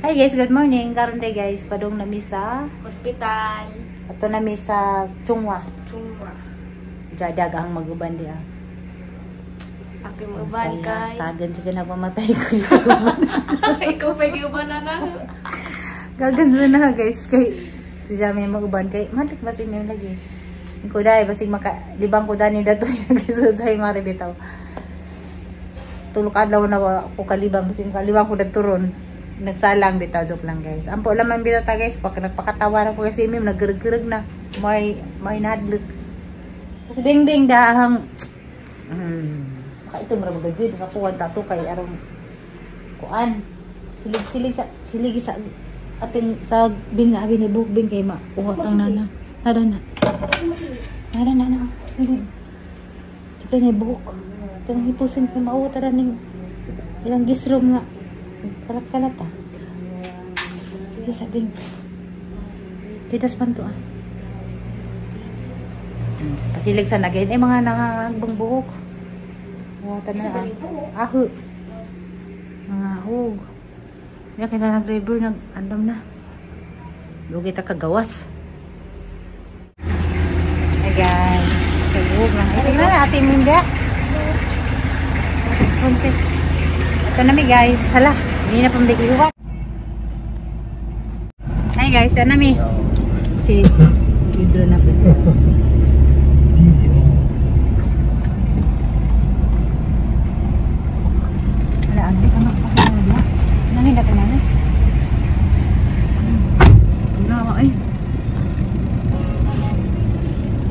Hi guys, good morning. Karon day guys, padung nami sa hospital. Ato nami sa Chungwa. Chungwa. Dadag ang maguban diha. Ako yung uban kay. Tagan siya nagmamatay ko. Ikaw pa yung uban na na. Gagan siya na guys kay siya may maguban kay malik basig may lagi. Ko dai basig maka libang ko dani dato naglisod sa mari bitaw. Tulok adlaw na ko kalibang basig kalibang ko daturon. Nagsalang bitaw, joke lang guys. Ampo laman bitaw ta guys, pag nagpakatawa ra ko kasi mim naggereg-gereg na. May nadlok. Sa bingbing dahang maka ito mura magajid nakakuan ta to kay arong kuan. Silig-silig sa silig sa ating sa bing abi ni bukbing kay ma uhat ang nana. Nada na. Nada na na. Ito ni buhok. Ito nang hipusin kay mauhat ra ning ilang guest room nga. Kalat-kalat ah. Sige sa bing. Pitas pan to ah. Pasilig sa nagayin. Eh, mga nangangagbang buhok. Wata na ah. Aho. Mga hug. Yan, kita nag-driver, nag-andam na. Lugi ta kagawas. Hey guys. Kagug na. Ay, tingnan na ate Minda. Responsive. Ito na mi guys. Hala. Hindi na pambigiwan. Hi guys, ano mi? Si Pedro na Pedro. Wala, ano ka mas pakita na. Nangin natin namin. Wala, ay.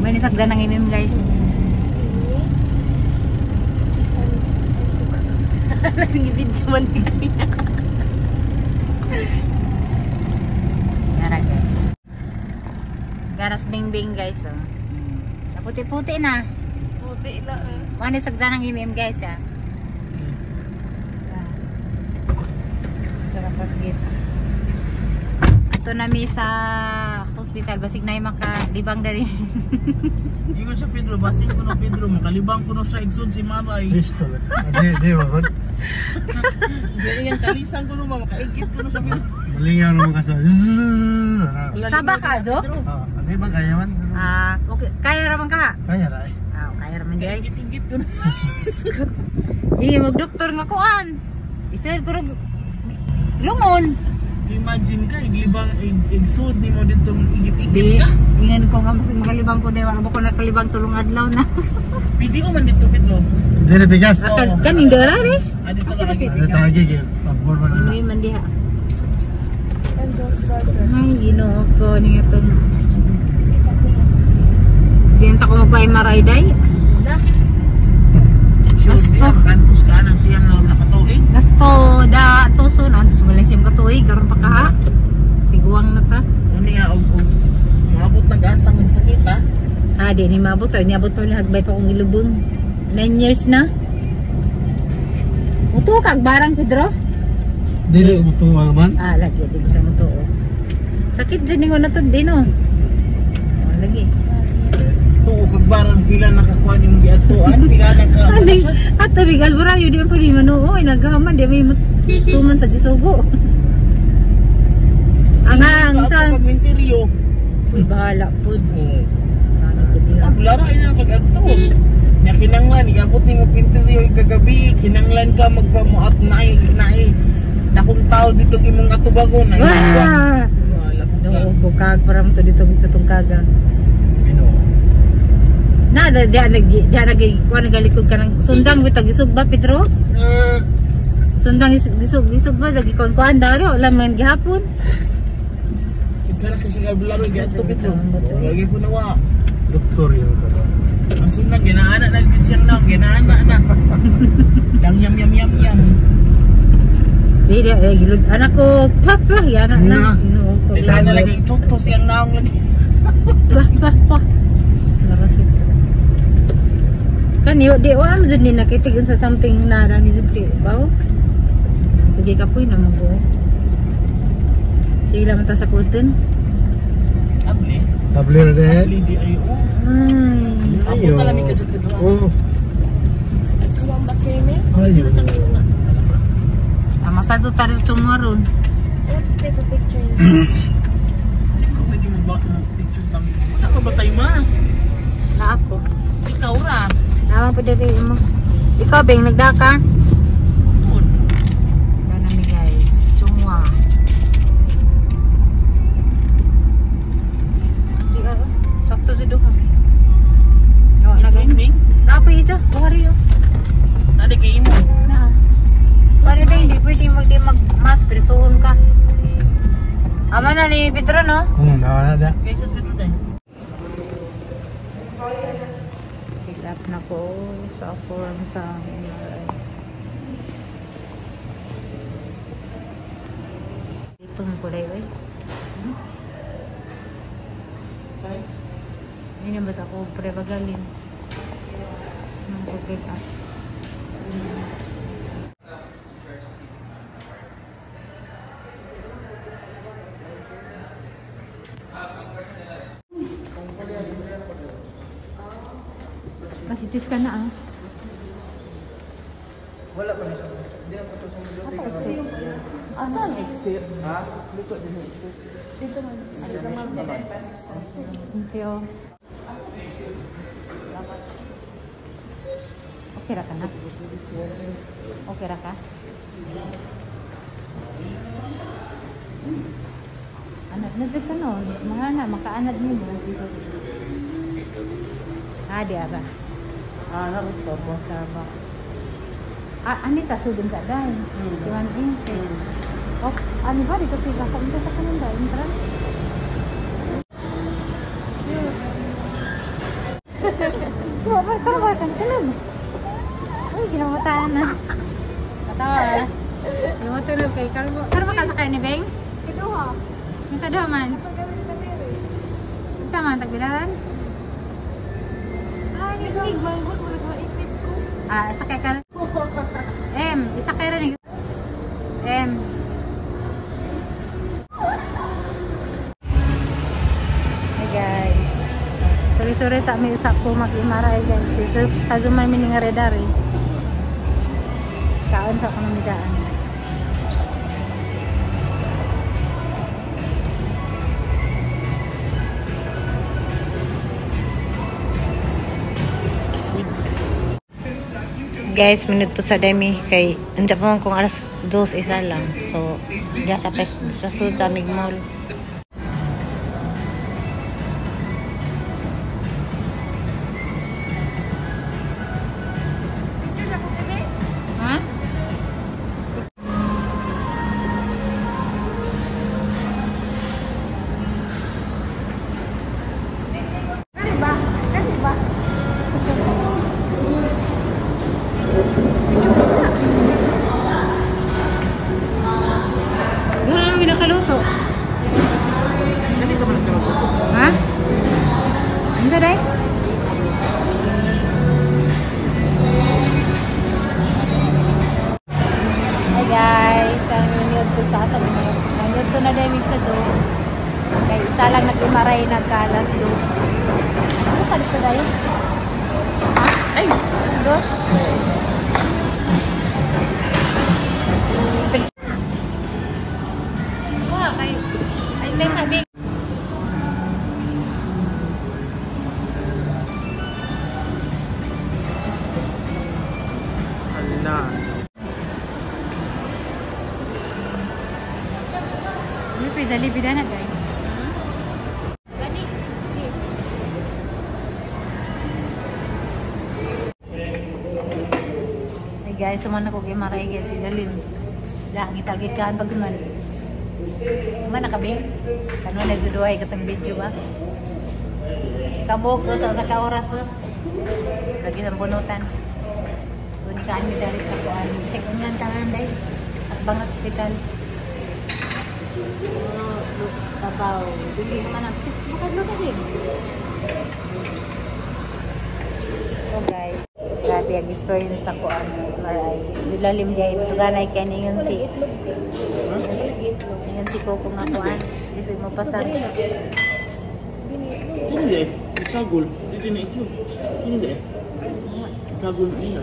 May nisagdan ng imim guys. Lagi video man niya. Gara guys. Garas bingbing guys oh. Puti-puti na. Puti na. Mani sagdan ng imim guys ah. Sarap pasgit. Ato nami sa hospital basig na makalibang dali. Ingon sa Pedro, basig ko no Pedro, makalibang ko no sa igsoon si Maray. Listo. Di ba god? Diyan yung kalisang ko no, makaigit ko no sa Pedro. Malingaw naman ka sa. Saba ka do? Ah, di ba kaya man? Ah, okay. Kaya ra man ka? Kaya ra eh. Ah, kaya ra man di ay. Igit-igit ko na. Eh, magdoktor nga kuan. Isir ko lungon. Imagine ka, iglibang, igsood ni mo ditong igit-igit Di, ka. ingan ko nga basig makalibang ko dai, wala ba ko nakalibang tulong adlaw na. Video man dito Pedro. Dili bigas. Oo. Kaning dara re. Ah, dito lang. Ano tagi kay pabor man na. Ini man diha. Ay, Ginoo ko niya tong. Diyan ta ko magpa-MRI day. Na. Gasto. Kantos ka nang siyang nakatuig. Gasto da tuson antos wala siyang katuig karon pa kaha. Tiguang na ta. Uni nga og maabot ng gasang sakit ah. Ah, di ni maabot ay niabot pa ni hagbay pa kong ilubong. 9 years na. Mutuo ka barang Pedro? Dili mutuo man. Ah, lagi di sa mutuo. Sakit jud ningo na to din oh. Oh, lagi. Tuo kag barang pila nakakuan yung giadtuan, pila naka. Ani ato bigal bura yun di pa ni manuo ay naghaman di may tuman sa gisugo. Ang ang sa kag minteryo. Uy, bahala pud. Oh. Ano pud diha? Lara ay na kag-adto. Nya kinanglan igabot nimo minteryo kagabi, kinanglan ka magpamuat naay naay dakong tao dito imong atubagon ay. Wah! Wala ko Doo ko kag para mo to dito gusto tong kaga. Ginoo. Na da di nag di nag kuan nagalikod ka ng sundang bitag gisug ba Pedro? Sundang gisug gisug ba lagi kon kuan dari wala man gihapon. Kara kasi nga laro giadto Pedro. Lagi po nawa. Doktor yun ka ba? Ang sundang ginaana na gyud siyang naong ginaana na. Dang yam yam yam yam. Di di eh, gilud anak ko papa yana na. Na. Ginoo ko. Sila na lagi tuto siyang naong lagi. Pa pa pa. Marasip. Kani di wa am jud ni nakitig sa something na ni jud kay bawo. Sige kapoy na mo ko. Sige lang ta sa puton. Able. Tabli ra de. Able di ay oh. Ay. Ako talami ka jud Pedro. Oh. Kuwang ba kini? Ayo. Ah, masado tari chungaron. Take a picture. Pwede mo ba pictures lang? Wala ka ba tayo mas? Na ako. Ikaw ra. Naman po diri mo. Ikaw, Beng, nagdaka? Good. Wala mi guys. Chungwa. Di ka. Sakto sa duha. No, Is Bing? Napoy ito. Buhari yo. Nade kay imo. Na. Pare Beng, di pwede mag di mag mask pero suhon ka. Ama na ni Pedro no? Nawa na da. Kay sa Pedro day. Fill up na ko sa form sa MRI. Itong kulay, oy. Hindi na ba ako prebagalin? Nang fill up. Masitis ka na ah. Wala pa na siya. Hindi na pa to sa Asa exit? Asa ang exit? Ha? Dito din exit. Dito man. Dito man. Thank you. Okay ra ka na? Okay ra ka? Anad na ka no? Mga na, makaanad nimo. Ah, di ara. Ah, na gusto ko. Starbucks. Ah, ani ta sudon sa day. Diwan eh. Oh, ano ba dito pila sa unta sa kanon ba entrance? Cute. So, ba ka ba kan kanon? Uy, ginamataan na. Katawa. Gumutulog kay karbo. Karbo ka sakay ni Beng? Kiduha. Yung kaduha man. Isa man tagbilaran? Ay, ni Big mangot mo nagmaipit ko. Ah, sakay ka. M, isakay ra ni. M. Hi guys. Sorry sa mi usa ko mag-imaray guys. Sa Juman mi nga redari. Kaon sa kuno midaan. Guys, minuto sa demi kay unsa pa man kung alas 2 isa lang. So, diya sa sa sud sa Mig Mall. Picture na ko bebe. Ha? Kani ba? Kani ba? Wala naman ginakaluto. Dali ka man sa magluto. Ha? Ano ba, day? Hi guys, ang manood ko sa asa manood ko na damig sa do. Kay isa lang nag-imaray nagka-alas 2. Ano ka dito dahil? Ha? Ay! Dos? Wala kay ay tay sabi. Hala. Ano pa Jollibee na guys? Gani. Di. Ay guys, suman ako kay Maray guys, ilalim. Lang italgit kaan pag man. Man nakabi. Kano nagduduhay katang video ba? Kabok ko sa ka oras. Oh. Lagi sa bunutan. Kuni kaan mi dari sa kuan. Second tanan day. At bang hospital. Oh, sabaw. Dili naman ang bukad luto din. So guys, grabe ang experience ako ang MRI. Lalim di ay tuganay kay ningon si Itlog din. ningon si Coco nga kuan. Lisod mo pasar. Hindi. Isagol. Hindi na itlog. Hindi. Isagol na.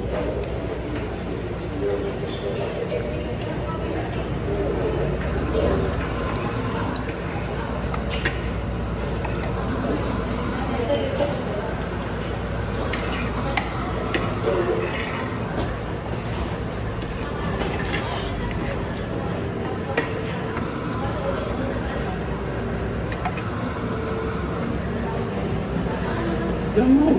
Gamay.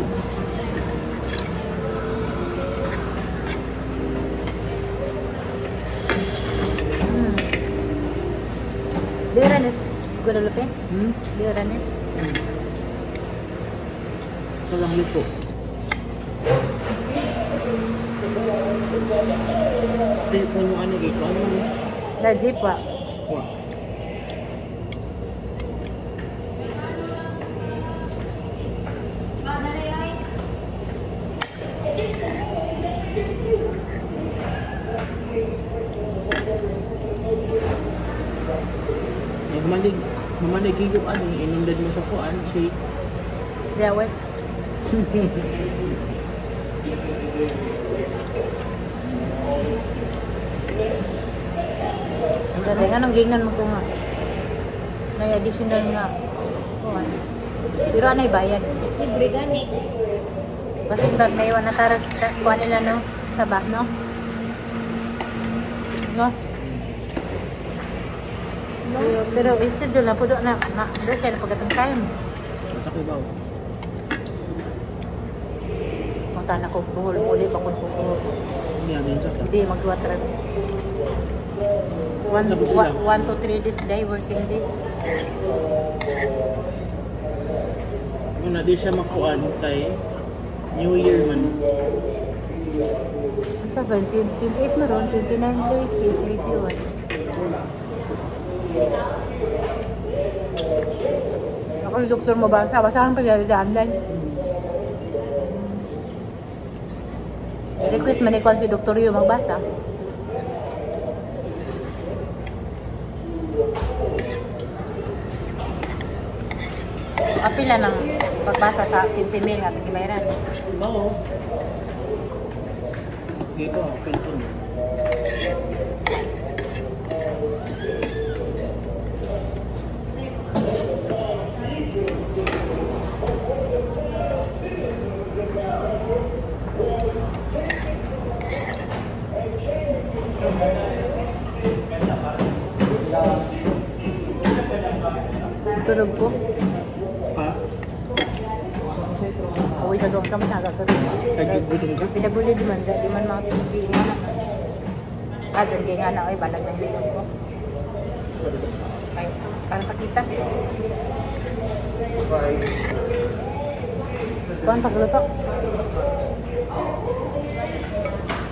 Dira ni Guadalupe? Hmm? Dira ni? Ito lang luto. Stay po nyo ano kay ano? Dahil jeep pa. Wa. Mamalig higop ano, inundad mo sa kuan, shake. Jawe. Dali nga nang gingnan mo ko nga. May additional nga. Kuan. Pero anay bayad? Libre gani. Basin bag na iwan na tarag kuan nila no sa ba no? No? No. Pero i-schedule na po doon na doon kaya na pagkatang time. Basta ba? Punta na ko buhol uli pa ko buhol. Hindi ano sa Hindi magduwa talaga. 1 to 3 days day working days. Una di siya makuan kay New Year man. Asa ba? 28 na ron, 29, 30, 31. Ako yung doktor mo basa. Basahan pa dyan sa online. Request man ikaw si Dr. Rio magbasa. Apila ng pagbasa sa 15 mil nga gibayaran. Oo. Dito, pinto. Tulog ko. Ha? Uwi sa doon ka man agad. Kagigutom ka? PWD man dyan. Di man mga PWD man. Ah, dyan kaya nga na. Ay, balag ng bilog ko. Ay, para sa kita. Kuhan pagluto.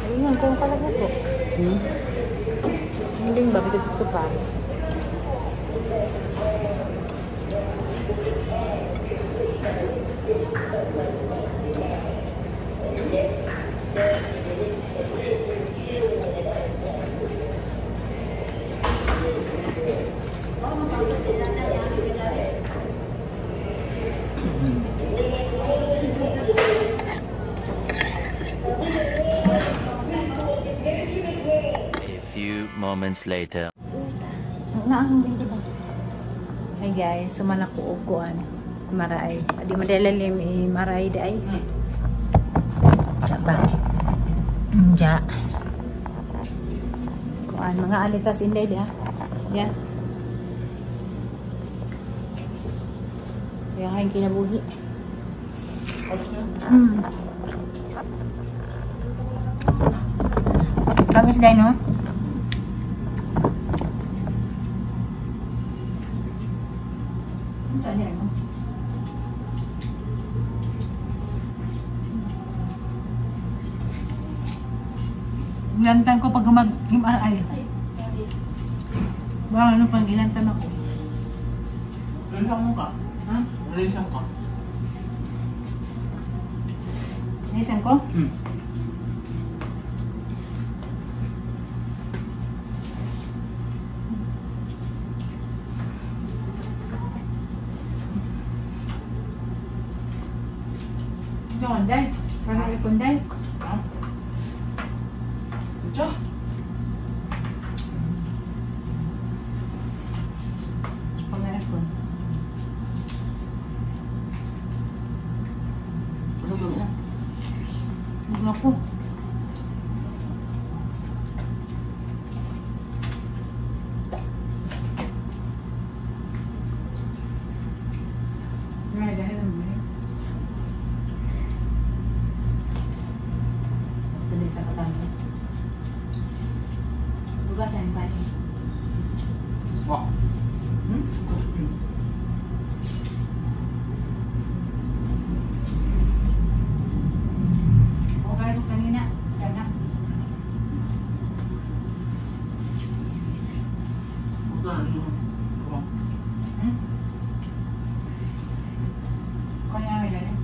Ayun, kung kalagot ko. Hmm? Hindi ba? Dito pa. A few moments later. Hi guys, sumana ko og kuan. Maray. Di madalalim eh, maray di ay. Ba. Nja. Kuan mga alitas inday di ah. Ya. Kaya kain kinabuhi. Kamis day no? Gilantan ko pag mag-MRI. Baka ano pang gilantan ako. Rilisan ka? Ha? Rilisan ka? Rilisan ko? Hmm. Ito, Konday. Parang ulit, Konday. Ha? Ito? Pag-aircon. Ano mo? Huwag ako. Wah. Okay, kanina. Kana. Kaya nga gani.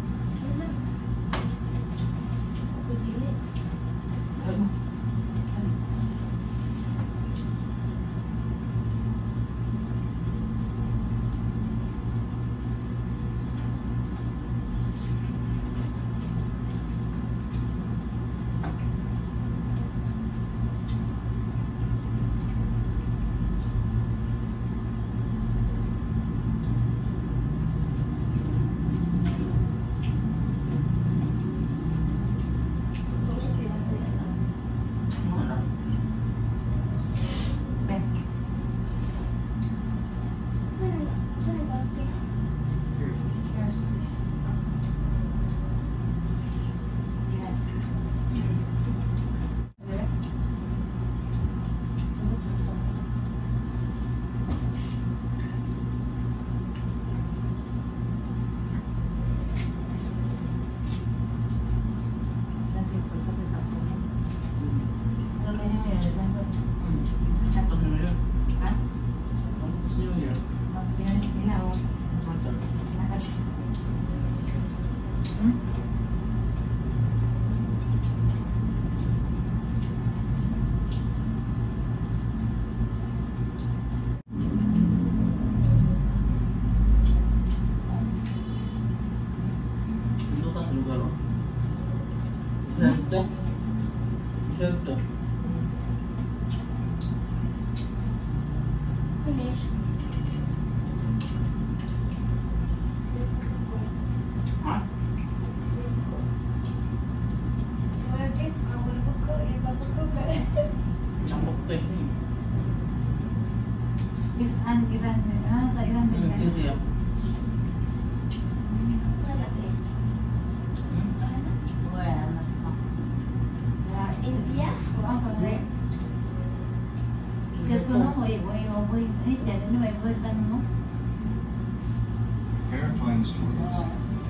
Terrifying stories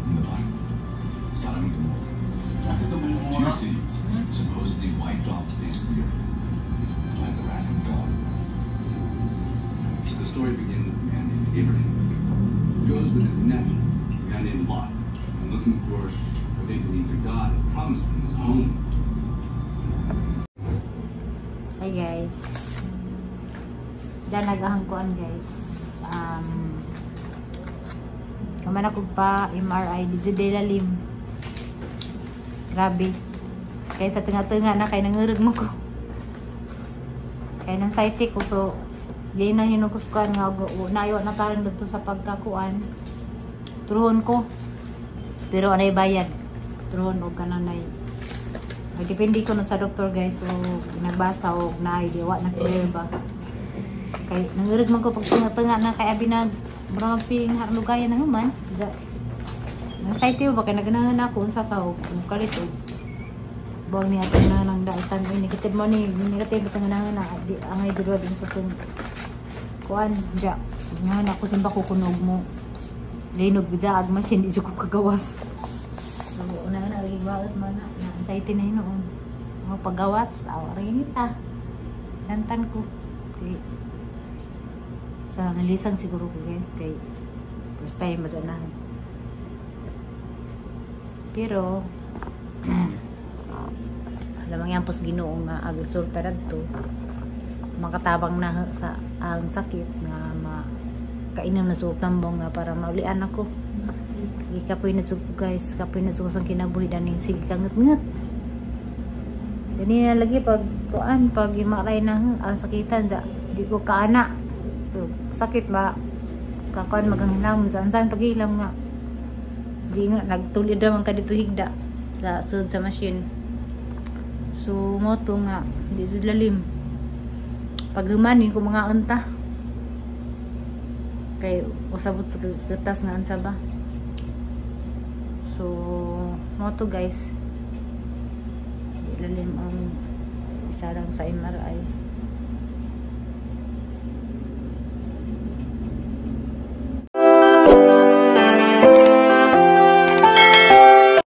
in the Bible. Sodom and Gomorrah. Two cities supposedly wiped off the face of the earth by the wrath of God. So the story begins with a man named Abraham, who goes with his nephew, a guy named Lot, and looking for what they believe their God had promised them as a home. Hi guys. Diyan nag-ahangkuan guys. Kaman ako pa MRI di jud lalim. Grabe. Kay sa tunga-tunga na kay nangurog mo ko. Kay nang anxiety ko, so di na hinukuskuan nga nayo na taron dito sa pagkakuan. Turuhon ko. Pero anay bayad. Turuhon og kananay. Depende ko no sa doktor guys, so nagbasa og naay di wa na clear ba. Kay nangurog man ko pag tunga-tunga na kay abi nag mura magpiling na lugayan na human. Anxiety ba kay naganahan ako unsa ka og kalit og bawal ni ato na nang daitan ay negative mo ni negative bitang ganahan na di angay diri din sa tong kuan ja nga ako simba ko kunog mo linog bidya ag machine di ko kagawas. So una na lagi baot man na anxiety na hinuon mga paggawas aw rinita lantan ko kay sa nalisang siguro ko guys kay first time masanahan. Pero alam yan pos Ginoo nga ag resulta radto makatabang na sa ang sakit nga makainom na suok tambong nga para maulian ako. Ikapoy na suko guys, kapoy na suko sa kinabuhi daning sige kangat-ngat. Gani na lagi pag kuan pag imaray na ang sakitan sa di ko kaana. Sakit ba kakuan maganghilam saan saan paghilam nga. Di nga nagtulid ra man ka dito higda sa sud sa machine. So mo to nga di sud lalim. Paghuman ko mga unta. Kay usabot sa kertas nga unsa ba. So mo to guys. Di lalim ang isa lang sa MRI.